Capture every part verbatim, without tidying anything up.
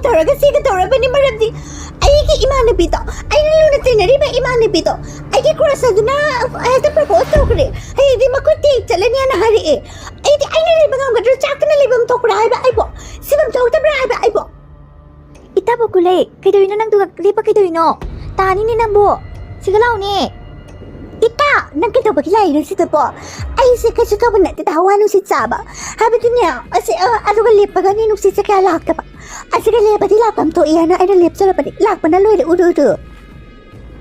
ꯇꯧꯔꯒ ꯆꯦꯟꯒꯗꯧꯔꯕꯅꯤ, ꯃꯔꯝꯗꯤ ꯑꯩꯒꯤ ꯏꯃꯥꯟꯅꯕꯤꯗꯣ, ꯑꯩꯅ ꯂꯨꯅ ꯇꯤꯟꯅꯔꯤꯕ ꯏꯃꯥꯟꯅꯕꯤꯗꯣ, ꯑꯩꯒꯤ crush ꯑꯗꯨꯅ ꯍꯦꯛꯇ propose ꯇꯧꯈ꯭ꯔꯦ꯫ ꯍꯌꯦꯡꯗꯤ ꯃꯈꯨꯠ ꯇꯦꯛ ꯆꯠꯂꯅꯤꯅ ꯍꯥꯏꯔꯛꯑꯦ꯫ ꯑꯩꯗꯤ ꯑꯩꯅ ꯂꯩꯕ ꯉꯝꯒꯗ꯭ꯔꯥ? ꯆꯥꯛꯇꯅ ꯂꯩꯐꯝ ꯊꯣꯛꯄ꯭ꯔꯥ ꯍꯥꯏꯕ ꯑꯩꯕꯣ? ꯁꯤꯐꯝ ꯊꯣꯛꯇꯕ꯭ꯔꯥ ꯍꯥꯏꯕ ꯑꯩꯕꯣ? ꯏꯇꯥ ꯕꯣꯀꯨꯂꯦ, ꯀꯩꯗꯧꯔꯤꯅꯣ ꯅꯪꯗꯨꯒ ꯂꯦꯞꯄ ꯀꯩꯗꯧꯔꯤꯅꯣ? ꯇꯥꯅꯤꯅꯦ ꯅꯪꯕꯨ꯫ ꯁꯤꯒ ꯂꯥꯎꯅꯦ꯫ ꯏꯇꯥ, ꯅꯪ ꯀꯩꯗꯧꯕꯒꯤ ꯂꯥꯛꯏꯅꯣ ꯁꯤꯗꯕꯣ? ꯑꯩꯁꯦ ꯀꯩꯁꯨ ꯇꯧꯕ ꯅꯠꯇꯦꯗ, ꯍꯋꯥ ꯅꯨꯡꯁꯤꯠ ꯆꯥꯕ꯫ ꯍꯥꯏꯕꯗꯤꯅꯦ, ꯑꯁꯤ, ꯑ, ꯑꯗꯨꯒ ꯂꯦꯞꯄꯒꯅꯦ ꯅꯨꯡꯁꯤꯠꯁꯦ ꯀꯌꯥ ꯂꯥꯛꯇꯕ꯫ ꯑꯁꯤꯒ ꯂꯦꯞꯄꯗꯤ ꯂꯥꯛꯐꯝ ꯊꯣꯛꯏ ꯍꯥꯏꯅ ꯑꯩꯅ ꯂꯦꯞꯆꯔꯕꯅꯤ꯫ ꯂꯥꯛꯄꯅ ꯂꯣꯏꯔꯦ, ꯎꯔꯨ ꯎꯔꯨ꯫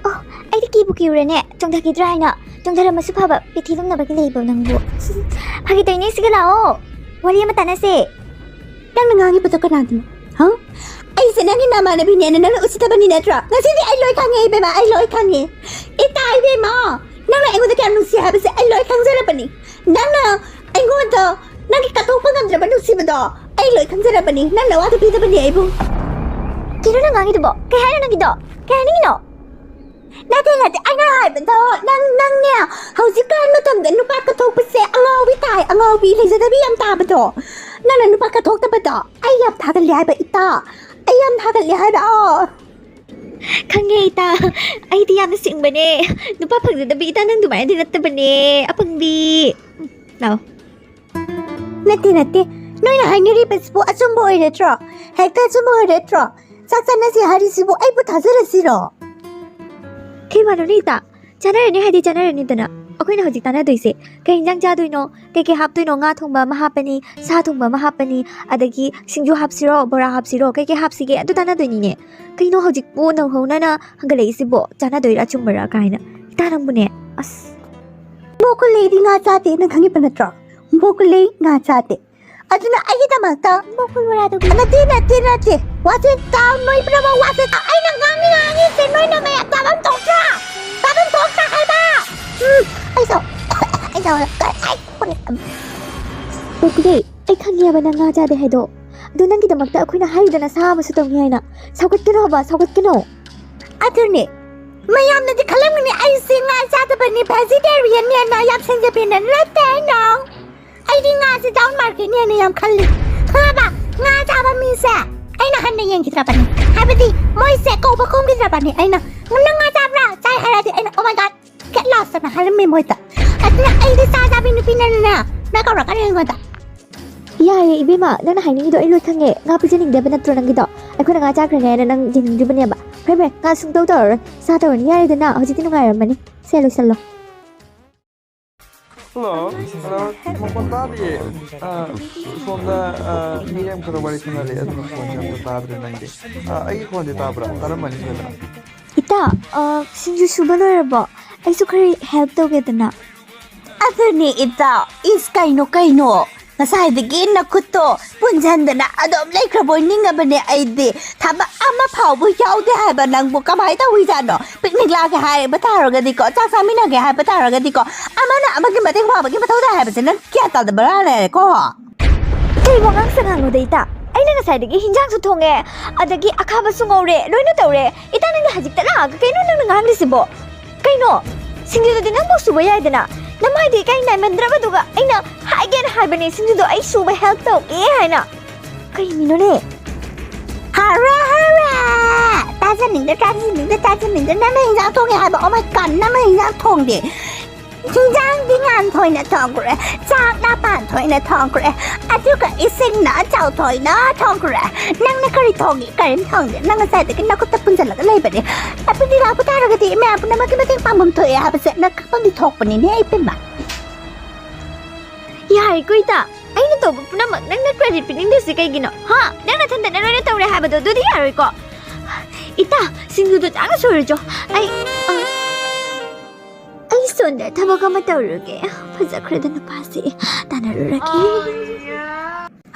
ꯑꯣ, ꯑꯩꯗꯤ ꯀꯤꯕꯨ ꯀꯤꯔꯨꯔꯦꯅꯦ, ꯆꯣꯡꯊꯈꯤꯗ꯭ꯔꯥ ꯍꯥꯏꯅ꯫ ꯆꯣꯡꯊꯔꯝꯃꯁꯨ ꯐꯕ, ꯄꯦꯊꯤ ꯂꯨꯝꯅꯕꯒꯤ ꯂꯩꯕ ꯅꯪꯕꯨ꯫ ꯐꯥꯒꯤ ꯇꯧꯔꯤꯅꯦ, ꯁꯤꯒ ꯂꯥꯛꯑꯣ꯫ ꯋꯥꯔꯤ ꯑꯃ ꯇꯥꯟꯅꯁꯦ꯫ ꯅꯪꯅ ꯉꯥꯡꯉꯤꯕꯗꯣ ꯀꯅꯥꯗꯅꯣ? ꯍꯥ? ꯑꯩꯁꯦ ꯅꯪꯒꯤ ꯅꯃꯥꯟꯅꯕꯤꯅꯦꯅ ꯅꯪꯅ ꯎꯁꯤꯠꯇꯕꯅꯤ ꯅꯠꯇ꯭ꯔꯣ? ꯉꯁꯤꯗꯤ ꯑꯩ ꯂꯣꯏ ꯈꯪꯉꯦ ꯏꯕꯦꯝꯃ, ꯑꯩ ꯂꯣꯏ ꯈꯪꯉꯦ꯫ ꯏꯇꯥ ꯏꯕꯦꯝꯃ, ꯅꯪꯅ ꯑꯩꯉꯣꯟꯗ ꯀꯌꯥꯝ ꯅꯨꯡꯁꯤ ꯍꯥꯏꯕꯁꯦ ꯑꯩ ꯂꯣꯏ ꯈꯪꯖꯔꯕꯅꯤ꯫ ꯅꯪꯅ ꯑꯩꯉꯣꯟꯗ ꯅꯪꯒꯤ ꯀꯠꯊꯣꯛꯄ ꯉꯝꯗ꯭ꯔꯕ ꯅꯨꯡꯁꯤꯕꯗꯣ ꯑꯩ ꯂꯣꯏ ꯈꯪꯖꯔꯕꯅꯤ꯫ ꯅꯪ ꯅꯋꯥꯗ ꯄꯤꯗꯕꯅꯤ ꯑꯩꯕꯨ꯫ ꯀꯩꯅꯣ ꯅꯪ ꯉꯥꯡꯉꯤꯗꯨꯕꯣ? ꯀꯩ ꯍꯥꯏꯅꯣ ꯅꯪꯒꯤꯗꯣ? ꯀꯩ ꯍꯥꯏꯅꯤꯡꯉꯤꯅꯣ? ꯅꯠꯇꯦ, ꯅꯠꯇꯦ, ꯑꯩꯅ ꯍꯥꯏꯕꯗꯣ, ꯅꯪ, ꯅꯪꯅꯦ, ꯍꯧꯖꯤꯛꯀꯥꯟ ꯃꯇꯝꯗ ꯅꯨꯄꯥ ꯀꯠꯊꯣꯛꯄꯁꯦ ꯑꯉꯥꯎꯕꯤ ꯇꯥꯏ, ꯑꯉꯥꯎꯕꯤ ꯂꯩꯖꯗꯕꯤ ꯌꯥꯝ ꯇꯥꯕꯗꯣ꯫ ꯅꯪꯅ ꯅꯨꯄꯥ ꯀꯠꯊꯣꯛꯇꯕꯗꯣ ꯑꯩ ꯌꯥꯝ ꯊꯥꯒꯠꯂꯦ ꯍꯥꯏꯕ, ꯏꯇꯥ꯫ ꯑꯩ ꯌꯥꯝ ꯊꯥꯒꯠꯂꯦ ꯍꯥꯏꯕ, ꯑꯣ꯫ ꯈꯪꯉꯦ, ꯏꯇꯥ꯫ ꯑꯩꯗꯤ ꯌꯥꯝꯅ ꯁꯤꯡꯕꯅꯦ꯫ ꯅꯨꯄꯥ ꯐꯪꯖꯗꯕꯤ ꯏꯇꯥ, ꯅꯪ ꯑꯗꯨꯃꯥꯏꯅꯗꯤ ꯅꯠꯇꯕꯅꯦ, ꯑꯄꯪꯕꯤ꯫ ꯂꯥꯛꯑꯣ꯫ ꯅꯠꯇꯦ, ꯅꯠꯇꯦ꯫ ꯅꯣꯏꯅ ꯍꯥꯏꯅꯔꯤꯕꯁꯤꯕꯨ ꯑꯆꯨꯝꯕ ꯑꯣꯏꯔꯗ꯭ꯔꯣ? ꯍꯦꯛꯇ ꯑꯆꯨꯝꯕ ꯑꯣꯏꯔꯗ꯭ꯔꯣ? ꯆꯥꯛ ꯆꯥꯅꯁꯤ ꯍꯥꯏꯔꯤꯁꯤꯕꯨ ꯑꯩꯕꯨ ꯊꯥꯖꯔꯁꯤꯔꯣ? ꯀꯩ ꯋꯥꯅꯣꯅꯦ ꯏꯇꯥ? ꯆꯥꯅꯔꯅꯤ ꯍꯥꯏꯗꯤ ꯆꯥꯅꯔꯅꯤꯗꯅ꯫ ꯑꯩꯈꯣꯏꯅ ꯍꯧꯖꯤꯛ ꯇꯥꯟꯅꯗꯣꯏꯁꯦ ꯀꯩ ꯏꯟꯖꯥꯡ ꯆꯥꯗꯣꯏꯅꯣ, ꯀꯩ ꯀꯩ ꯍꯥꯞꯇꯣꯏꯅꯣ, ꯉꯥ ꯊꯣꯡꯕ ꯑꯃ ꯍꯥꯞꯄꯅꯤ, ꯁꯥ ꯊꯣꯡꯕ ꯑꯃ ꯍꯥꯞꯄꯅꯤ, ꯑꯗꯒꯤ ꯁꯤꯡꯖꯨ ꯍꯥꯞꯁꯤꯔꯣ, ꯕꯣꯔꯥ ꯍꯥꯞꯁꯤꯔꯣ, ꯀꯩ ꯀꯩ ꯍꯥꯞꯁꯤꯒꯦ, ꯑꯗꯨ ꯇꯥꯟꯅꯗꯣꯏꯅꯤꯅꯦ꯫ ꯀꯩꯅꯣ ꯍꯧꯖꯤꯛꯄꯨ ꯅꯧꯍꯧꯅꯅ ꯍꯪꯒꯠꯂꯛꯏꯁꯤꯕꯣ? ꯆꯥꯅꯗꯣꯏꯔꯥ ꯑꯆꯨꯝꯕꯔꯥ ꯀꯥꯏꯅ꯫ ꯏꯇꯥ ꯅꯪꯕꯨꯅꯦ, ꯑꯁ꯫ ꯕꯣꯀꯨꯂꯦꯗꯤ ꯉꯥ ꯆꯥꯗꯦ, ꯅꯪ ꯈꯪꯉꯤꯕ ꯅꯠꯇ꯭ꯔꯣ? ꯕꯣꯀꯨꯂꯦ ꯉꯥ ꯆꯥꯗꯦ꯫ ꯑꯗꯨꯅ ꯑꯩꯒꯤꯗꯃꯛꯇ ꯕꯣꯀꯨꯜ ꯕꯣꯔꯥꯗꯨ ꯅꯠꯇꯦ, ꯅꯠꯇꯦ, ꯅꯠꯇꯦ꯫ ꯋꯥꯁꯦ ꯇꯥꯎ, ꯅꯣꯏ ꯄꯨꯝꯅꯃꯛ ꯋꯥꯁꯦ ꯇꯥꯎ꯫ ꯑꯩꯅ ꯉꯥꯡꯉꯤ ꯉꯥꯡꯉꯤꯁꯦ ꯅꯣꯏꯅ ꯃꯌꯥꯝ ꯇꯥꯐꯝ ꯊꯣꯛꯇ꯭ꯔꯥ? ꯇꯥꯐꯝ ꯊꯣꯛꯇ꯭ꯔꯥ ꯍꯥꯏꯕ? ꯎꯝ, ꯑꯩ ꯁꯥꯎ-, ꯑꯩ ꯁꯥꯎ-, ꯑꯩ-, ꯕꯣꯀꯨꯂꯦ, ꯑꯩ ꯈꯪꯉꯦꯕ ꯅꯪ ꯉꯥ ꯆꯥꯗꯦ ꯍꯥꯏꯗꯣ꯫ ꯑꯗꯨ ꯅꯪꯒꯤꯗꯃꯛꯇ ꯑꯩꯈꯣꯏꯅ ꯍꯥꯏꯔꯤꯗꯅ ꯁꯥ ꯑꯃꯁꯨ ꯇꯧꯅꯤ ꯍꯥꯏꯅ꯫ ꯁꯥꯎꯒꯠꯀꯅꯣ ꯍꯥꯏꯕ, ꯁꯥꯎꯒꯠꯀꯅꯣ꯫ ꯑꯗꯨꯅꯦ꯫ ꯃꯌꯥꯝꯅꯗꯤ ꯈꯜꯂꯝꯒꯅꯤ ꯑꯩꯁꯦ ꯉꯥ ꯆꯥꯗꯕꯅꯤ, vegetarian ꯅꯦꯅ꯫ ꯌꯥꯝ ꯁꯦꯡꯖꯕꯤꯅ ꯅꯠꯇꯦ, no꯫ ꯑꯩꯗꯤ ꯉꯥꯁꯦ down market ꯅꯦꯅ ꯌꯥꯝ ꯈꯜꯂꯤ꯫ ꯈꯪꯉꯕ? ꯉꯥ ꯆꯥꯕ ꯃꯤꯁꯦ ꯑꯩꯅ ꯍꯟꯅ ꯌꯦꯡꯈꯤꯗ꯭ꯔꯕꯅꯤ꯫ ꯍꯥꯏꯕꯗꯤ ꯃꯣꯏꯁꯦ ꯀꯧꯕ ꯈꯨꯝꯈꯤꯗ꯭ꯔꯕꯅꯤ꯫ ꯑꯩꯅ "ꯅꯪ ꯉꯥ ꯆꯥꯕ꯭ꯔꯥ?" "ꯆꯥꯏ" ꯍꯥꯏꯔꯗꯤ ꯑꯩꯅ "Oh my God, get lost" ꯑꯅ ꯍꯥꯏꯔꯝꯃꯤ ꯃꯣꯏꯗ꯫ ꯑꯗꯨꯅ ꯑꯩꯗꯤ ꯆꯥ ꯆꯥꯕꯤ ꯅꯨꯄꯤꯅꯅꯦ꯫ ꯅꯪ ꯀꯧꯔꯛꯀꯅꯤ ꯑꯩꯉꯣꯟꯗ꯫ ꯌꯥꯔꯦ ꯏꯕꯦꯝꯃ, ꯅꯪꯅ ꯍꯥꯏꯅꯤꯡꯉꯤꯗꯣ ꯑꯩ ꯂꯣꯏ ꯈꯪꯉꯦ꯫ ꯉꯥ ꯄꯤꯖꯅꯤꯡꯗꯦꯕ ꯅꯠꯇ꯭ꯔꯣ ꯅꯪꯒꯤꯗꯣ? ꯑꯩꯈꯣꯏꯅ ꯉꯥ ꯆꯥꯈ꯭ꯔꯅꯤ ꯍꯥꯏꯅ ꯅꯪ ꯌꯦꯡꯅꯤꯡꯗ꯭ꯔꯤꯕꯅꯦꯕ꯫ ꯐꯔꯦ ꯐꯔꯦ, ꯉꯥ ꯁꯨꯡꯇꯧ ꯇꯧꯔꯔꯣꯏ꯫ ꯆꯥ ꯇꯧꯔꯅꯤ꯫ ꯌꯥꯔꯦꯗꯅ, ꯍꯧꯖꯤꯛꯇꯤ ꯅꯨꯡꯉꯥꯏꯔꯝꯃꯅꯤ꯫ ꯁꯦ, ꯂꯣꯏꯁꯜꯂꯣ꯫ ꯍꯜꯂꯣ꯫ ꯍꯜꯂꯣ꯫ ꯃꯈꯣꯟ ꯇꯥꯗꯤꯌꯦ꯫ ꯑ, ꯁꯣꯝꯗ, ꯑ, ꯃꯤ ꯑꯃꯈꯛꯇ ꯋꯥꯔꯤ ꯁꯥꯟꯅꯔꯤ, ꯑꯗꯨꯅ ꯈꯣꯟꯁꯦ ꯑꯝꯇ ꯇꯥꯗ꯭ꯔꯦ ꯅꯪꯒꯤ꯫ ꯑ, ꯑꯩꯒꯤ ꯈꯣꯟꯗꯤ ꯇꯥꯕ꯭ꯔꯥ? ꯇꯥꯔꯝꯃꯅꯤ ꯁꯣꯏꯗꯅ꯫ ꯏꯇꯥ, ꯑ, ꯁꯤꯡꯖꯨ ꯁꯨꯕ ꯂꯣꯏꯔꯕꯣ? ꯑꯩꯁꯨ ꯈꯔ help ꯇꯧꯒꯦꯗꯅ꯫ ꯑꯗꯨꯅꯦ ꯏꯇꯥ, ꯏꯁ, ꯀꯩꯅꯣ, ꯀꯩꯅꯣ? ꯉꯁꯥꯏꯗꯒꯤ ꯅꯈꯨꯠꯇꯣ ꯄꯨꯟꯁꯤꯟꯗꯅ ꯑꯗꯨꯝ ꯂꯩꯈ꯭ꯔꯕꯣꯏ ꯅꯤꯡꯉꯕꯅꯦ ꯑꯩꯗꯤ꯫ ꯊꯕꯛ ꯑꯃ ꯐꯥꯎꯕ ꯌꯥꯎꯗꯦ ꯍꯥꯏꯕ ꯅꯪꯕꯨ꯫ ꯀꯃꯥꯏꯅ ꯇꯧꯔꯤꯖꯥꯠꯅꯣ? Picnic ꯂꯥꯛꯀꯦ ꯍꯥꯏꯕ ꯇꯥꯔꯒꯗꯤꯀꯣ, ꯆꯥꯛ ꯆꯥꯃꯤꯟꯅꯒꯦ ꯍꯥꯏꯕ ꯇꯥꯔꯒꯗꯤꯀꯣ, ꯑꯃꯅ ꯑꯃꯒꯤ ꯃꯇꯦꯡ ꯄꯥꯡꯕꯒꯤ ꯃꯊꯧ ꯇꯥꯏ ꯍꯥꯏꯕꯁꯦ ꯅꯪ ꯒ꯭ꯌꯥꯟ ꯇꯥꯗꯕ꯭ꯔꯥ ꯂꯩꯔꯦꯀꯣ? ꯀꯩ ꯋꯥꯉꯥꯡ ꯁꯉꯥꯡꯅꯣꯗ ꯏꯇꯥ? ꯑꯩꯅ ꯉꯁꯥꯏꯗꯒꯤ ꯍꯤꯟꯖꯥꯡꯁꯨ ꯊꯣꯡꯉꯦ, ꯑꯗꯒꯤ ꯑꯈꯥꯕꯁꯨ ꯉꯧꯔꯦ, ꯂꯣꯏꯅ ꯇꯧꯔꯦ꯫ ꯏꯇꯥ, ꯅꯪꯅ ꯍꯧꯖꯤꯛꯇ ꯂꯥꯛꯑꯒ ꯀꯩꯅꯣ ꯅꯪꯅ ꯉꯥꯡꯂꯤꯁꯤꯕꯣ? ꯀꯩꯅꯣ? ꯁꯤꯡꯖꯨꯗꯨꯗꯤ ꯅꯪꯕꯨ ꯁꯨꯕ ꯌꯥꯏꯗꯅ? ꯅꯃꯥꯏꯗꯣ ꯏꯀꯥꯏ ꯅꯥꯏꯃꯟꯗ꯭ꯔꯕꯗꯨꯒ ꯑꯩꯅ ꯍꯥꯏꯒꯦꯅ ꯍꯥꯏꯕꯅꯦ, ꯁꯤꯡꯖꯨꯗꯣ ꯑꯩ ꯁꯨꯕ help ꯇꯧꯒꯦ ꯍꯥꯏꯅ꯫ ꯀꯩꯅꯣꯅꯦ? ꯍꯥꯎꯔꯦ, ꯍꯥꯎꯔꯦ! ꯇꯥꯖꯅꯤꯡꯗꯦ, ꯇꯥꯖꯅꯤꯡꯗꯦ, ꯇꯥꯖꯅꯤꯡꯗꯦ꯫ ꯅꯪꯅ ꯍꯤꯟꯖꯥꯡ ꯊꯣꯡꯉꯦ ꯍꯥꯏꯕ? Oh my God, ꯅꯪꯅ ꯍꯤꯟꯖꯥꯡ ꯊꯣꯡꯗꯦ꯫ ꯍꯤꯟꯖꯥꯡꯗꯤ ꯉꯥꯟ ꯊꯣꯏꯅ ꯊꯣꯡꯈ꯭ꯔꯦ, ꯆꯥꯛꯅ ꯄꯥꯟ ꯊꯣꯏꯅ ꯊꯣꯡꯈ꯭ꯔꯦ, ꯑꯗꯨꯒ ꯏꯁꯤꯡꯅ ꯆꯥꯎ ꯊꯣꯏꯅ ꯊꯣꯡꯈ꯭ꯔꯦ꯫ ꯅꯪꯅ ꯀꯔꯤ ꯊꯣꯡꯉꯤ? ꯀꯔꯤꯝ ꯊꯣꯡꯗꯦ꯫ ꯅꯪ ꯉꯁꯥꯏꯗꯒꯤ ꯅꯈꯨꯠꯇ ꯄꯨꯟꯁꯤꯜꯂꯒ ꯂꯩꯕꯅꯦ꯫ ꯑꯗꯨꯗꯤ ꯂꯥꯛꯄ ꯇꯥꯔꯒꯗꯤ ꯃꯌꯥꯝ ꯄꯨꯝꯅꯃꯛꯀꯤ ꯃꯇꯦꯡ ꯄꯥꯡꯐꯝ ꯊꯣꯛꯑꯦ ꯍꯥꯏꯕꯁꯦ ꯅꯪ ꯈꯪꯐꯝꯗꯤ ꯊꯣꯛꯄꯅꯤꯅꯦ, ꯏꯕꯦꯝꯃ꯫ ꯌꯥꯔꯦꯀꯣ, ꯏꯇꯥ꯫ ꯑꯩꯅ ꯇꯧꯕ ꯄꯨꯝꯅꯃꯛ ꯅꯪꯅ credit ꯄꯤꯅꯤꯡꯗ꯭ꯔꯤꯁꯤ ꯀꯩꯒꯤꯅꯣ? ꯍꯥ? ꯅꯪ ꯅꯊꯟꯇꯅ ꯂꯣꯏꯅ ꯇꯧꯔꯦ ꯍꯥꯏꯕꯗꯣ? ꯑꯗꯨꯗꯤ ꯌꯥꯔꯣꯏꯀꯣ꯫ ꯏꯇꯥ, ꯁꯤꯡꯖꯨꯗꯣ ꯆꯥꯅ ꯁꯨꯔꯨꯆꯣ꯫ ꯑꯩ, ꯑ, ꯑꯩ ꯁꯣꯝꯗ ꯊꯕꯛ ꯑꯃ ꯇꯧꯔꯨꯒꯦ꯫ ꯐꯖꯈ꯭ꯔꯦꯗ ꯅꯨꯄꯥꯁꯦ꯫ ꯇꯥꯟꯅꯔꯨꯔꯒꯦ꯫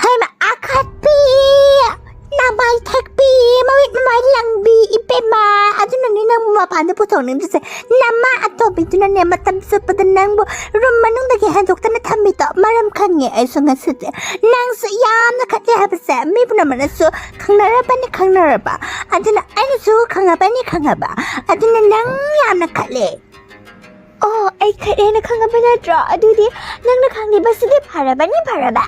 ꯍꯩꯃ, ꯑꯈꯠꯄꯤ! ꯅꯃꯥꯏ ꯊꯛꯄꯤ, ꯃꯃꯤꯠ ꯃꯃꯥꯏ ꯂꯪꯕꯤ, ꯏꯕꯦꯝꯃ! ꯑꯗꯨꯅꯅꯦ ꯅꯪꯕꯨ ꯃꯄꯥꯟꯗ ꯄꯨꯊꯣꯛꯅꯤꯡꯗ꯭ꯔꯤꯁꯦ꯫ ꯅꯃꯥ ꯑꯇꯣꯝꯕꯤꯗꯨꯅꯅꯦ ꯃꯇꯝ ꯆꯨꯞꯄꯗ ꯅꯪꯕꯨ room ꯃꯅꯨꯡꯗꯒꯤ ꯍꯦꯟꯗꯣꯛꯇꯅ ꯊꯝꯃꯤꯗꯣ ꯃꯔꯝ ꯈꯪꯉꯦ ꯑꯩꯁꯨ ꯉꯁꯤꯗꯤ꯫ ꯅꯪꯁꯨ ꯌꯥꯝꯅ ꯈꯠꯂꯦ ꯍꯥꯏꯕꯁꯦ ꯃꯤ ꯄꯨꯝꯅꯃꯛꯅꯁꯨ ꯈꯪꯅꯔꯕꯅꯤ, ꯈꯪꯅꯔꯕ꯫ ꯑꯗꯨꯅ ꯑꯩꯅꯁꯨ ꯈꯪꯉꯕꯅꯤ, ꯈꯪꯉꯕ꯫ ꯑꯗꯨꯅ ꯅꯪ ꯌꯥꯝꯅ ꯈꯠꯂꯦ꯫ ꯑꯣ, ꯑꯩ ꯈꯠꯂꯦꯅ ꯈꯪꯉꯕ ꯅꯠꯇ꯭ꯔꯣ? ꯑꯗꯨꯗꯤ ꯅꯪꯅ ꯈꯪꯂꯤꯕꯁꯤꯗꯤ ꯐꯔꯕꯅꯤ, ꯐꯔꯕ꯫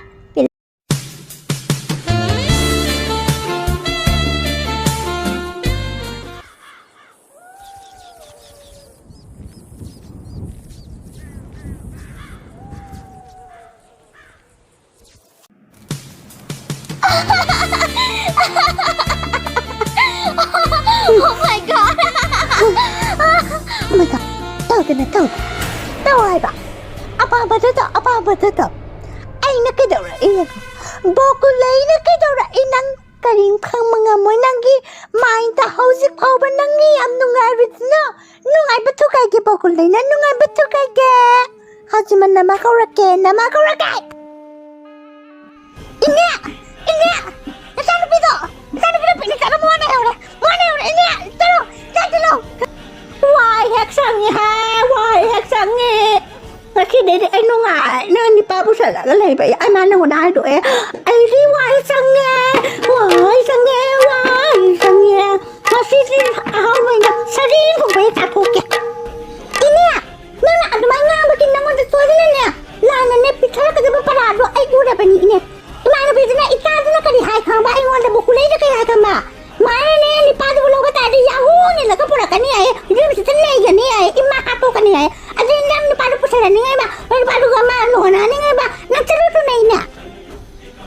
Oh my god! Oh my god! ꯇꯧꯗꯅ ꯇꯧ꯫ ꯇꯧ ꯍꯥꯏꯕ꯫ ꯑꯄꯥꯝꯕꯗꯨ ꯇꯧ, ꯑꯄꯥꯝꯕꯗꯨ ꯇꯧ꯫ ꯑꯩꯅ ꯀꯩꯗꯧꯔꯛꯏ? ꯕꯣꯀꯨꯂꯩꯅ ꯀꯩꯗꯧꯔꯛꯏ? ꯅꯪ ꯀꯔꯤꯝ ꯈꯪꯕ ꯉꯝꯃꯣꯏ꯫ ꯅꯪꯒꯤ ꯃꯥꯏꯟꯗ ꯍꯧꯖꯤꯛ ꯐꯥꯎꯕ ꯅꯪꯒꯤ ꯌꯥꯝ ꯅꯨꯡꯉꯥꯏꯕꯗꯨꯅ ꯅꯨꯡꯉꯥꯏꯕ ꯊꯨꯒꯥꯏꯒꯦ, ꯕꯣꯀꯨꯂꯩꯅ ꯅꯨꯡꯉꯥꯏꯕ ꯊꯨꯒꯥꯏꯒꯦ꯫ ꯍꯧꯖꯤꯛꯃꯛ ꯅꯃꯥ ꯀꯧꯔꯛꯀꯦ, ꯅꯃꯥ ꯀꯧꯔꯛꯀꯦ꯫ ꯏꯅꯦ! ꯏꯅꯦ! ꯅꯆꯥꯅꯨꯄꯤꯗꯣ! ꯅꯆꯥꯅꯨꯄꯤꯗꯣ picnic ꯆꯠꯂꯣ, ꯃꯋꯥ ꯅꯥꯏꯍꯧꯔꯦ! ꯃꯋꯥ ꯅꯥꯏꯍꯧꯔꯦ! ꯏꯅꯦ! ꯆꯠꯂꯣ! ꯆꯠ-, ꯆꯠꯂꯣ! ꯋꯥꯏ ꯍꯦꯛ ꯁꯪꯉꯦ ꯍꯥ! ꯋꯥꯏ ꯍꯦꯛ ꯁꯪꯉꯦ! ꯉꯁꯤꯗꯩꯗꯤ ꯑꯩ ꯅꯨꯡꯉꯥꯏꯅ ꯅꯤꯄꯥ ꯄꯨꯁꯜꯂꯒ ꯂꯩꯕ ꯌꯥꯏ꯫ ꯃꯥ ꯅꯉꯣꯟꯗ ꯍꯥꯏꯗꯣꯛꯑꯦ꯫ ꯑꯩꯗꯤ ꯋꯥꯏ ꯁꯪꯉꯦ! ꯋꯥꯏ ꯁꯪꯉꯦ! ꯋꯥꯏ ꯁꯪꯉꯦ! ꯉꯁꯤꯗꯤ ꯑꯍꯥꯎꯕ ꯏꯟꯖꯥꯡ ꯁꯔꯦꯡ ꯊꯣꯡꯕ ꯍꯦꯛ ꯆꯥꯊꯣꯛꯀꯦ꯫ ꯏꯅꯦ! ꯅꯪꯅ ꯑꯗꯨꯃꯥꯏꯅ ꯉꯥꯡꯕꯒꯤ ꯅꯪꯉꯣꯟꯗ ꯁꯣꯏꯗꯅꯅꯦ ꯂꯥꯟꯅꯅꯦ ꯄꯤꯊꯔꯛꯀꯗꯕ ꯄꯔꯥꯗꯣ ꯑꯩ ꯎꯔꯕꯅꯤ, ꯏꯅꯦ꯫ ꯏꯃꯥꯟꯅꯕꯤꯗꯨꯅ ꯏꯆꯥꯗꯨꯅ ꯀꯔꯤ ꯍꯥꯏ ꯈꯪꯕ? ꯑꯩꯉꯣꯟꯗꯕꯨ ꯀꯨꯂꯩꯗ ꯀꯔꯤ ꯍꯥꯏ ꯈꯪꯕ? ꯃꯥꯅꯅꯦ ꯅꯤꯄꯥꯗꯨꯕꯨ ꯂꯧꯕ ꯇꯥꯔꯗꯤ ꯌꯥꯍꯣꯡ ꯏꯜꯂꯒ ꯄꯨꯔꯛꯀꯅꯤ ꯍꯥꯏꯌꯦ, ꯌꯨꯝꯁꯤꯗ ꯂꯩꯒꯅꯤ ꯍꯥꯏꯌꯦ, ꯏꯃꯥ ꯍꯥꯠꯇꯣꯛꯀꯅꯤ ꯍꯥꯏꯌꯦ꯫ ꯑꯗꯨꯗꯤ ꯅꯪ ꯅꯤꯄꯥꯗꯨ ꯄꯨꯁꯜꯂꯛꯅꯤꯡꯉꯥꯏꯕ, ꯅꯣꯏ ꯅꯤꯄꯥꯗꯨꯒ ꯃꯥ ꯂꯨꯍꯣꯡꯅꯅꯤꯡꯉꯥꯏꯕ, ꯅꯪ ꯆꯠꯂꯨ ꯊꯨꯅ, ꯏꯅꯦ꯫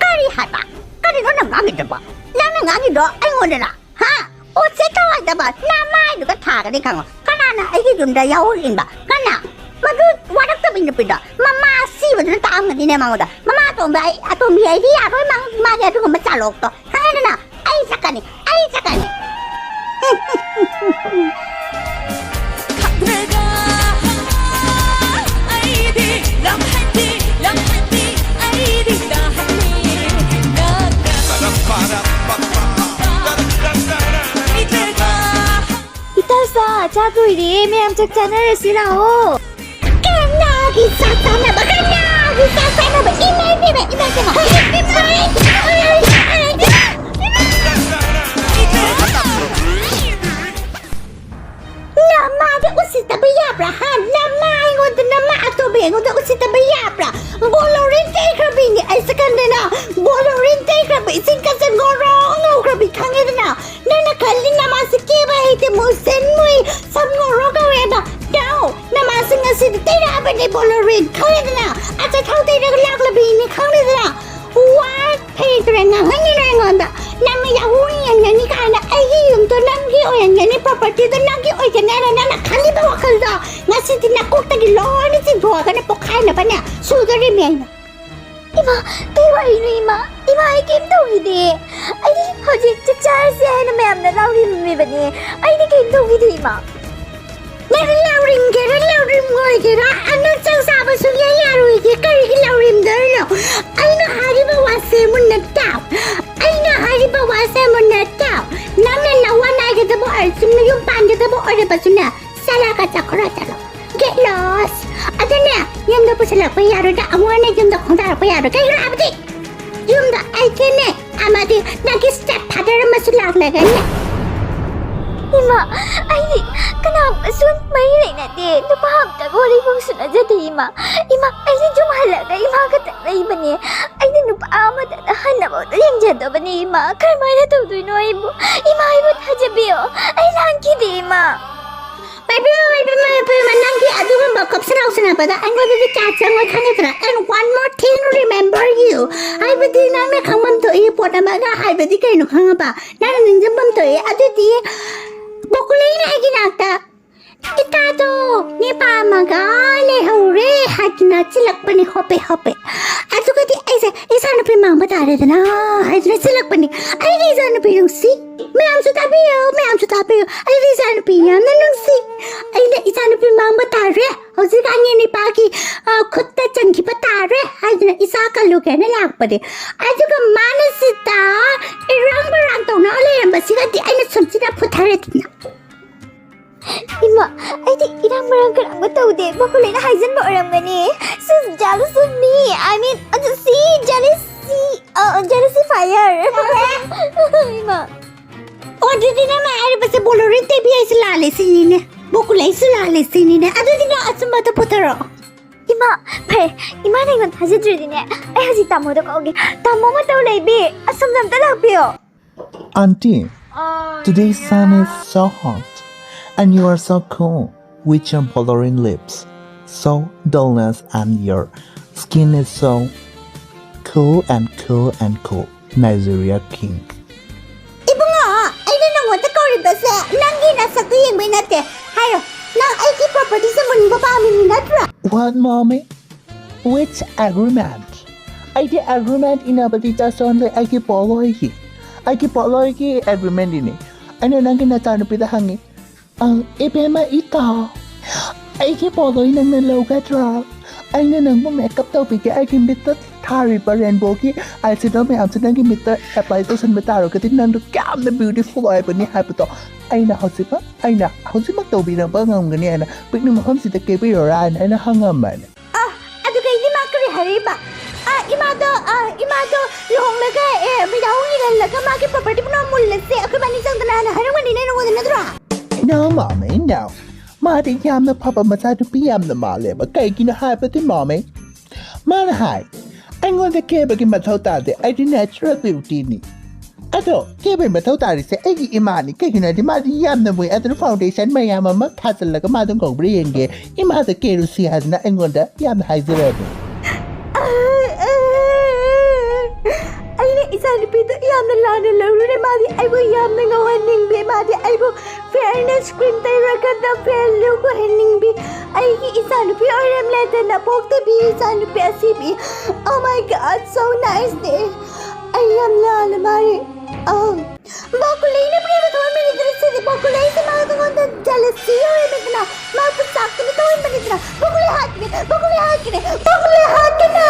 ꯀꯔꯤ ꯍꯥꯏꯕ? ꯀꯔꯤꯅꯣ ꯅꯪ ꯉꯥꯡꯉꯤꯗꯨꯕꯣ? ꯅꯪꯅ ꯉꯥꯡꯉꯤꯗꯣ ꯑꯩꯉꯣꯟꯗꯔ? ꯍꯥ? ꯑꯣ, ꯁꯦ ꯇꯧ ꯍꯥꯏꯗꯕ, ꯅꯃꯥꯏꯗꯨꯒ ꯊꯥꯒꯅꯤ ꯈꯪꯉꯣ꯫ ꯀꯅꯥꯅ ꯑꯩꯒꯤ ꯌꯨꯝꯗ ꯌꯥꯍꯣꯡ ꯏꯟꯕ? ꯀꯅꯥ? ꯃꯗꯨ ꯋꯥꯔꯛꯇꯕꯤ ꯅꯨꯄꯤꯗꯣ ꯃꯃꯥ ꯑꯁꯤꯕꯗꯨꯅ ꯇꯥꯛꯑꯝꯒꯅꯤꯅꯦ ꯃꯉꯣꯟꯗ꯫ "ꯃꯃꯥ ꯑꯇꯣꯝꯕꯤ, ꯑꯩ, ꯑꯇꯣꯝꯕꯤ, ꯑꯩꯗꯤ ꯌꯥꯔꯣꯏ, ꯃꯥ-, ꯃꯥꯒꯤ ꯑꯗꯨꯒꯨꯝꯕ ꯆꯥꯂꯣꯛꯇꯣ꯫ ꯈꯪꯉꯦꯗꯅ? ꯑꯩ ꯆꯠꯀꯅꯤ, ꯑꯩ ꯆꯠꯀꯅꯤ!" ꯏꯇꯥ ꯁꯥ, ꯆꯥꯛ ꯂꯣꯏꯔꯦ, ꯃꯌꯥꯝ ꯆꯥꯛ ꯆꯥꯅꯔꯁꯤ ꯂꯥꯛꯑꯣ꯫ ꯀꯅꯥꯒꯤ ꯆꯥꯛ ꯆꯥꯅꯕ? ꯀꯅꯥꯒꯤ ꯆꯥꯛ ꯆꯥꯅꯕ? ꯏꯃꯥ ꯏꯕꯦꯝꯃ, ꯏꯃꯥ ꯏꯕꯦꯝꯃ! ꯅꯃꯥꯗ ꯎꯁꯤꯠꯇꯕ ꯌꯥꯕ꯭ꯔꯥ, ꯍꯥ? ꯅꯃꯥ ꯑꯩꯉꯣꯟꯗ, ꯅꯃꯥ ꯑꯇꯣꯝꯕꯤ ꯑꯩꯉꯣꯟꯗ ꯎꯁꯤꯠꯇꯕ ꯌꯥꯕ꯭ꯔꯥ? ꯕꯣꯂꯣꯔꯤꯟ ꯇꯩꯈ꯭ꯔꯕꯤꯅꯦ ꯑꯩ ꯁꯦꯀꯟꯗꯅ꯫ ꯕꯣꯂꯣꯔꯤꯟ ꯇꯩꯈ꯭ꯔꯕꯤ, ꯏꯁꯤꯡ ꯀꯆꯟ ꯉꯧꯔꯣ ꯉꯧꯈ꯭ꯔꯕꯤ, ꯈꯪꯉꯦꯗꯅ? ꯅꯪꯅ ꯈꯜꯂꯤ ꯅꯃꯥꯁꯦ ꯀꯦꯕ ꯍꯩꯇꯦ, ꯃꯨꯁꯟ ꯃꯨꯏ, ꯁꯝ ꯉꯧꯔꯣ ꯀꯧꯋꯦꯕ꯫ ꯇꯥꯎ, ꯅꯃꯥꯁꯦ ꯉꯁꯤꯗꯤ ꯇꯩꯔꯛꯑꯕꯅꯦ ꯕꯣꯂꯣꯔꯤꯟ, ꯈꯪꯉꯦꯗꯅ? ꯑꯆꯥꯊꯥꯎ ꯇꯩꯔꯒ ꯂꯥꯛꯂꯕꯤꯅꯦ, ꯈꯪꯉꯦꯗꯅ? What? ꯐꯩ ꯇꯨꯔꯦ, ꯉꯥꯡꯍꯟꯒꯅꯨ ꯑꯩꯉꯣꯟꯗ꯫ ꯅꯪꯅ ꯌꯥꯍꯣꯡ ꯌꯦꯡꯒꯅꯤ ꯀꯥꯏꯅ, ꯑꯩꯒꯤ ꯌꯨꯝꯗꯣ ꯅꯪꯒꯤ ꯑꯣꯏꯔꯝꯒꯅꯤ, propertyꯗꯣ ꯅꯪꯒꯤ ꯑꯣꯏꯒꯅꯤ ꯍꯥꯏꯅ ꯅꯪꯅ ꯈꯜꯂꯤꯕ ꯋꯥꯈꯜꯗꯣ ꯉꯁꯤꯗꯤ ꯅꯀꯣꯛꯇꯒꯤ ꯂꯣꯏꯅ ꯆꯤꯡꯊꯣꯛꯑꯒꯅꯦ ꯄꯣꯛꯈꯥꯏꯅꯕꯅꯦ ꯁꯨꯗꯣꯔꯤꯃꯤ ꯑꯩꯅ꯫ ꯏꯃꯥ, ꯀꯩ ꯋꯥꯔꯤꯅꯣ ꯏꯃꯥ? ꯏꯃꯥ, ꯑꯩ ꯀꯩꯝ ꯇꯧꯈꯤꯗꯦ꯫ ꯑꯩꯗꯤ ꯍꯧꯖꯤꯛ ꯆꯥꯛ ꯆꯥꯔꯁꯦ ꯍꯥꯏꯅ ꯃꯌꯥꯝꯅ ꯂꯥꯎꯔꯤꯕꯅꯦ꯫ ꯑꯩꯗꯤ ꯀꯩꯝ ꯇꯧꯈꯤꯗꯦ ꯏꯃꯥ꯫ ꯅꯪ ꯂꯥꯎꯔꯤꯝꯒꯦꯔꯥ ꯂꯥꯎꯔꯤꯝ ꯑꯣꯏꯒꯦꯔꯥ, ꯅꯪ ꯆꯥꯛ ꯆꯥꯕ ꯁꯨꯡꯌꯥ ꯌꯥꯔꯣꯏꯒꯦ꯫ ꯀꯔꯤꯒꯤ ꯂꯥꯎꯔꯤꯝꯗꯣꯏꯅꯣ? ꯑꯩꯅ ꯍꯥꯏꯔꯤꯕ ꯋꯥꯁꯦ ꯃꯨꯟꯅ ꯇꯥꯎ꯫ ꯑꯩꯅ ꯍꯥꯏꯔꯤꯕ ꯋꯥꯁꯦ ꯃꯨꯟꯅ ꯇꯥꯎ꯫ ꯅꯪꯅ ꯅꯋꯥ ꯅꯥꯏꯒꯗꯕ ꯑꯣꯏꯔꯁꯨ, ꯅꯌꯨꯝ ꯄꯥꯟꯒꯗꯕ ꯑꯣꯏꯔꯕꯁꯨꯅꯦ, ꯆꯠꯂꯒ ꯆꯠꯈ꯭ꯔꯣ, ꯆꯠꯂꯣ꯫ Get lost꯫ ꯑꯗꯨꯅꯦ, ꯌꯨꯝꯗ ꯄꯨꯁꯤꯜꯂꯛꯄ ꯌꯥꯔꯣꯏꯗ, ꯑꯃꯨꯛ ꯍꯟꯅ ꯌꯨꯝꯗ ꯈꯣꯡꯗꯥꯔꯛꯄ ꯌꯥꯔꯣꯏ꯫ ꯀꯩꯒꯤꯅꯣ ꯍꯥꯏꯕꯗꯤ, ꯌꯨꯝꯗ ꯑꯩꯒꯤꯅꯦ ꯑꯃꯗꯤ ꯅꯪꯒꯤ step father ꯑꯃꯁꯨ ꯂꯥꯛꯂꯒꯅꯦ꯫ ꯏꯃꯥ, ꯑꯩꯗꯤ ꯀꯅꯥꯒꯁꯨ ꯃꯔꯤ ꯂꯩꯅꯗꯦ꯫ ꯅꯨꯄꯥ ꯑꯝꯇꯒ ꯋꯥꯔꯤꯐꯥꯎ ꯁꯥꯟꯅꯖꯗꯦ ꯏꯃꯥ꯫ ꯏꯃꯥ, ꯑꯩꯗꯤ ꯌꯨꯝ ꯍꯜꯂꯒ ꯏꯃꯥ ꯈꯛꯇꯪ ꯂꯩꯕꯅꯦ꯫ ꯑꯩꯗꯤ ꯅꯨꯄꯥ ꯑꯃꯗ ꯍꯟꯅꯐꯥꯎꯗ ꯌꯦꯡꯖꯗꯕꯅꯦ ꯏꯃꯥ꯫ ꯀꯔꯝꯍꯥꯏꯅ ꯇꯧꯗꯣꯏꯅꯣ ꯑꯩꯕꯨ? ꯏꯃꯥ, ꯑꯩꯕꯨ ꯊꯥꯖꯕꯤꯌꯣ꯫ ꯑꯩ ꯂꯥꯟꯈꯤꯗꯦ ꯏꯃꯥ꯫ ꯏꯕꯦꯝꯃ, ꯏꯕꯦꯝꯃ, ꯏꯕꯦꯝꯃ, ꯅꯪꯒꯤ ꯑꯗꯨꯒꯨꯝꯕ ꯀꯞꯁꯟꯅꯧꯁꯟꯅꯕꯗ ꯑꯩꯉꯣꯟꯗꯗꯤ ꯀꯌꯥ ꯆꯪꯉꯣꯏ, ꯈꯪꯉꯗ꯭ꯔꯥ? And one more thing, remember you. ꯍꯥꯏꯕꯗꯤ ꯅꯪꯅ ꯈꯪꯐꯝ ꯊꯣꯛꯏ ꯄꯣꯠ ꯑꯃꯒ ꯍꯥꯏꯕꯗꯤ ꯀꯩꯅꯣ ꯈꯪꯉꯕ? ꯅꯪꯅ ꯅꯤꯡꯁꯤꯡꯐꯝ ꯊꯣꯛꯏ꯫ ꯑꯗꯨꯗꯤ ꯕꯣꯀꯨꯂꯩꯅ ꯑꯩꯒꯤ ꯅꯥꯛꯇ "ꯏꯇꯥꯗꯣ ꯃꯤ ꯄꯥꯝꯃꯒ ꯂꯩꯍꯧꯔꯦ" ꯍꯥꯏꯗꯅ ꯆꯤꯜꯂꯛꯄꯅꯦ, ꯍꯣꯄꯦ ꯍꯣꯄꯦ꯫ ꯑꯗꯨꯒꯗꯤ ꯑꯩꯁꯦ ꯏꯆꯥꯅꯨꯄꯤ ꯃꯥꯡꯕ ꯇꯥꯔꯦꯗꯅ ꯍꯥꯏꯗꯅ ꯆꯤꯜꯂꯛꯄꯅꯦ꯫ ꯑꯩꯒꯤ ꯏꯆꯥꯅꯨꯄꯤ ꯅꯨꯡꯁꯤ, ꯃꯌꯥꯝꯁꯨ ꯇꯥꯕꯤꯌꯨ, ꯃꯌꯥꯝꯁꯨ ꯇꯥꯕꯤꯌꯨ, ꯑꯩꯒꯤ ꯏꯆꯥꯅꯨꯄꯤ ꯌꯥꯝꯅ ꯅꯨꯡꯁꯤ꯫ ꯑꯩꯅ ꯏꯆꯥꯅꯨꯄꯤ ꯃꯥꯡꯕ ꯇꯥꯔꯦ꯫ ꯍꯧꯖꯤꯛꯀꯥꯟꯒꯤ ꯅꯤꯄꯥꯒꯤ, ꯑ, ꯈꯨꯠꯇ ꯆꯪꯈꯤꯕ ꯇꯥꯔꯦ ꯍꯥꯏꯗꯅ ꯏꯆꯥ ꯀꯜꯂꯨꯒꯦꯅ ꯂꯥꯛꯄꯅꯦ꯫ ꯑꯗꯨꯒ ꯃꯥꯅ ꯁꯤꯗ ꯏꯔꯥꯡ ꯕꯔꯥꯡ ꯇꯧꯅ ꯂꯩꯔꯝꯕꯁꯤꯒꯗꯤ ꯑꯩꯅ ꯁꯨꯝꯁꯤꯗ ꯐꯨꯊꯔꯦꯗꯅ꯫ ꯏꯃꯥ, ꯑꯩꯗꯤ ꯏꯔꯥꯡ ꯃꯔꯥꯡ ꯀꯔꯝꯕ ꯇꯧꯗꯦ꯫ ꯃꯈꯣꯏ ꯂꯣꯏꯅ ꯍꯥꯏꯖꯤꯟꯕ ꯑꯣꯏꯔꯝꯒꯅꯤ꯫ She's jealous of me. I mean, ꯑꯗꯨ she jealousy, uh, jealousy fire. ꯏꯃꯥ꯫ ꯑꯣ, ꯑꯗꯨꯗꯤ ꯅꯪꯅ ꯍꯥꯏꯔꯤꯕꯁꯦ ꯕꯣꯂꯣꯔꯤꯟ ꯇꯦꯕꯤ ꯑꯩꯁꯨ ꯂꯥꯜꯂꯦ ꯁꯤꯅꯤꯅꯦ꯫ ꯕꯣꯀꯨꯂꯩꯁꯨ ꯂꯥꯜꯂꯦ ꯁꯤꯅꯤꯅꯦ꯫ ꯑꯗꯨꯗꯤ ꯅꯪ ꯑꯆꯨꯝꯕꯗꯣ ꯄꯨꯊꯣꯔꯛꯑꯣ꯫ ꯏꯃꯥ, ꯐꯔꯦ꯫ ꯏꯃꯥꯅ ꯑꯩꯉꯣꯟꯗ ꯊꯥꯖꯗ꯭ꯔꯗꯤꯅꯦ, ꯑꯩ ꯍꯧꯖꯤꯛ ꯇꯥꯃꯣꯗ ꯀꯧꯒꯦ꯫ ꯇꯥꯃꯣ ꯃꯇꯧ ꯂꯩꯕꯤ, ꯑꯁꯣꯝꯗ ꯑꯝꯇ ꯂꯥꯛꯄꯤꯌꯣ꯫ Auntie, today's sun is so hot and you are so cool with your bothering lips, so dullness and your skin is so Cool and cool and cool, Nigeria King. ꯏꯕꯨꯡꯉꯣ, ꯑꯩꯅ ꯅꯪꯉꯣꯟꯗ ꯀꯧꯔꯤꯕꯁꯦ ꯅꯪꯒꯤ ꯅꯁꯛꯇꯨ ꯌꯦꯡꯕꯩ ꯅꯠꯇꯦ꯫ ꯍꯥꯏꯔꯣ, ꯅꯪ ꯑꯩꯒꯤ propertyꯁꯦ ꯃꯨꯟꯕ ꯄꯥꯝꯃꯤꯅꯤ ꯅꯠꯇ꯭ꯔꯥ? What, mommy? Which agreement? ꯑꯩꯗꯤ agreement ꯏꯅꯕꯗꯤ ꯆꯠꯁꯣꯟꯗꯦ, ꯑꯩꯒꯤ ꯄꯣꯠꯂꯣꯏꯒꯤ, ꯑꯩꯒꯤ ꯄꯣꯠꯂꯣꯏꯒꯤ agreementꯏꯅꯤ꯫ ꯑꯩꯅ ꯅꯪꯒꯤ ꯅꯆꯥꯅꯨꯄꯤꯗ ꯍꯪꯉꯤ, ꯑꯪ, ꯏꯕꯦꯝꯃ ꯏꯇꯥꯎ, ꯑꯩꯒꯤ ꯄꯣꯠꯂꯣꯏ ꯅꯪꯅ ꯂꯧꯒꯗ꯭ꯔꯥ? ꯑꯩꯅ ꯅꯪꯕꯨ makeup ꯇꯧꯕꯤꯒꯦ, ꯑꯩꯒꯤ ꯃꯤꯠꯇ ꯊꯥꯔꯤꯕ rainbowꯒꯤ eyeshadow ꯃꯌꯥꯝꯁꯦ ꯅꯪꯒꯤ ꯃꯤꯠꯇ apply ꯇꯧꯁꯟꯕ ꯇꯥꯔꯒꯗꯤ ꯅꯪꯗꯣ ꯀꯌꯥꯝꯅ beautiful ꯑꯣꯏꯕꯅꯤ ꯍꯥꯏꯕꯗꯣ ꯑꯩꯅ ꯍꯧꯖꯤꯛꯃꯛ, ꯑꯩꯅ ꯍꯧꯖꯤꯛꯃꯛ ꯇꯧꯕꯤꯅꯕ ꯉꯝꯒꯅꯤ ꯍꯥꯏꯅ picnic ꯃꯐꯝꯁꯤꯗ ꯀꯦꯕꯤꯔꯣꯔꯥ ꯍꯥꯏꯅ ꯑꯩꯅ ꯍꯪꯉꯝꯕꯅꯦ꯫ ꯑ, ꯑꯗꯨꯒꯩꯗꯤ ꯃꯥ ꯀꯔꯤ ꯍꯥꯏꯔꯛꯏꯕ? ꯑ, ꯏꯃꯥꯗꯣ, ꯑ, ꯏꯃꯥꯗꯣ ꯂꯨꯍꯣꯡꯂꯒ, ꯑꯦ, ꯃꯤꯗꯥꯍꯧ ꯏꯜꯍꯜꯂꯒ ꯃꯥꯒꯤ property ꯄꯨꯝꯅꯃꯛ ꯃꯨꯜꯂꯁꯦ, ꯑꯩꯈꯣꯏ ꯕꯥꯅꯤ ꯆꯪꯗꯅ ꯍꯥꯏꯅ ꯍꯥꯏꯔꯝꯒꯅꯤꯅꯦ ꯅꯉꯣꯟꯗ ꯅꯠꯇ꯭ꯔꯣ? No, mommy, no. ꯃꯥꯗꯤ ꯌꯥꯝꯅ ꯐꯕ ꯃꯆꯥꯅꯨꯄꯤ ꯌꯥꯝꯅ ꯃꯥꯜꯂꯦꯕ꯫ ꯀꯩꯒꯤꯅꯣ ꯍꯥꯏꯕꯗꯤ, mommy, ꯃꯥꯅ ꯍꯥꯏ, ꯑꯩꯉꯣꯟꯗ ꯀꯦꯕꯒꯤ ꯃꯊꯧ ꯇꯥꯗꯦ, ꯑꯩꯗꯤ natural beautyꯅꯤ꯫ ꯑꯗꯣ ꯀꯦꯕꯒꯤ ꯃꯊꯧ ꯇꯥꯔꯤꯁꯦ ꯑꯩꯒꯤ ꯏꯃꯥꯅꯤ꯫ ꯀꯩꯒꯤꯅꯣ ꯍꯥꯏꯗꯤ ꯃꯥꯗꯤ ꯌꯥꯝꯅ ꯃꯨꯏ, ꯑꯗꯨꯅ foundation ꯃꯌꯥꯝ ꯑꯃ ꯊꯥꯖꯤꯜꯂꯒ ꯃꯥꯗꯣ ꯉꯧꯕ꯭ꯔꯥ ꯌꯦꯡꯒꯦ, ꯏꯃꯥꯗ ꯀꯦꯔꯨꯁꯤ ꯍꯥꯏꯗꯅ ꯑꯩꯉꯣꯟꯗ ꯌꯥꯝꯅ ꯍꯥꯏꯖꯔꯕꯅꯤ꯫ ꯑꯩꯅ ꯏꯆꯥꯅꯨꯄꯤꯗꯣ ꯌꯥꯝꯅ ꯂꯥꯟꯅ ꯂꯧꯔꯨꯔꯦ꯫ ꯃꯥꯗꯤ ꯑꯩꯕꯨ ꯌꯥꯝꯅ ꯉꯧꯍꯟꯅꯤꯡꯕꯤ, ꯃꯥꯗꯤ ꯑꯩꯕꯨ fairness cream ꯇꯩꯔꯒ the fair look ꯑꯣꯏꯍꯟꯅꯤꯡꯕꯤ꯫ ꯑꯩꯒꯤ ꯏꯆꯥꯅꯨꯄꯤ ꯑꯣꯏꯔꯝꯂꯦꯗꯅ ꯄꯣꯛꯇꯕꯤ ꯏꯆꯥꯅꯨꯄꯤ ꯑꯁꯤꯕꯤ꯫ Oh my God, so nice ꯅꯦ꯫ ꯑꯩ ꯌꯥꯝ ꯂꯥꯜꯂꯦ ꯃꯥꯔꯤ꯫ ꯑꯧ꯫ ꯕꯣꯀꯨꯂꯩꯅ ꯄ꯭ꯔꯦꯃ ꯊꯧꯍꯟꯕꯅꯤꯗꯅ ꯁꯤꯗꯤ ꯕꯣꯀꯨꯂꯩꯁꯦ ꯃꯥꯉꯣꯟꯗ jealousy ꯌꯧꯔꯦꯗꯅ꯫ ꯃꯥꯕꯨ ꯆꯥꯛꯇꯅ ꯊꯧꯍꯟꯕꯅꯤꯗꯅ꯫ ꯕꯣꯀꯨꯂꯩ ꯍꯥꯠꯀꯅꯤ, ꯕꯣꯀꯨꯂꯩ ꯍꯥꯠꯀꯅꯤ, ꯕꯣꯀꯨꯂꯩ ꯍꯥꯠꯀꯅꯤ!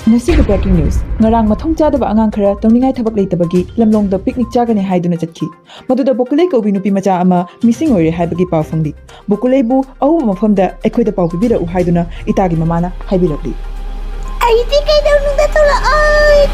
ꯉꯁꯤꯒꯤ breaking news꯫ ꯉꯔꯥꯡ ꯃꯊꯣꯡ ꯆꯥꯗꯕ ꯑꯉꯥꯡ ꯈꯔ ꯇꯧꯅꯤꯡꯉꯥꯏ ꯊꯕꯛ ꯂꯩꯇꯕꯒꯤ ꯂꯝꯂꯣꯡꯗ picnic ꯆꯥꯒꯅꯤ ꯍꯥꯏꯗꯨꯅ ꯆꯠꯈꯤ꯫ ꯃꯗꯨꯗ ꯕꯣꯀꯨꯂꯩ ꯀꯧꯕꯤ ꯅꯨꯄꯤ ꯃꯆꯥ ꯑꯃ missing ꯑꯣꯏꯔꯦ ꯍꯥꯏꯕꯒꯤ ꯄꯥꯎ ꯐꯪꯂꯤ꯫ ꯕꯣꯀꯨꯂꯩꯕꯨ ꯑꯍꯧꯕ ꯃꯐꯝꯗ ꯑꯩꯈꯣꯏꯗ ꯄꯥꯎ ꯄꯤꯕꯤꯔꯛꯎ ꯍꯥꯏꯗꯨꯅ ꯏꯇꯥꯒꯤ ꯃꯃꯥꯅ ꯍꯥꯏꯕꯤꯔꯛꯂꯤ꯫ ꯑꯩꯗꯤ ꯀꯩꯗꯧꯅꯨꯡꯗ ꯊꯣꯛꯂꯛꯑꯣꯏ,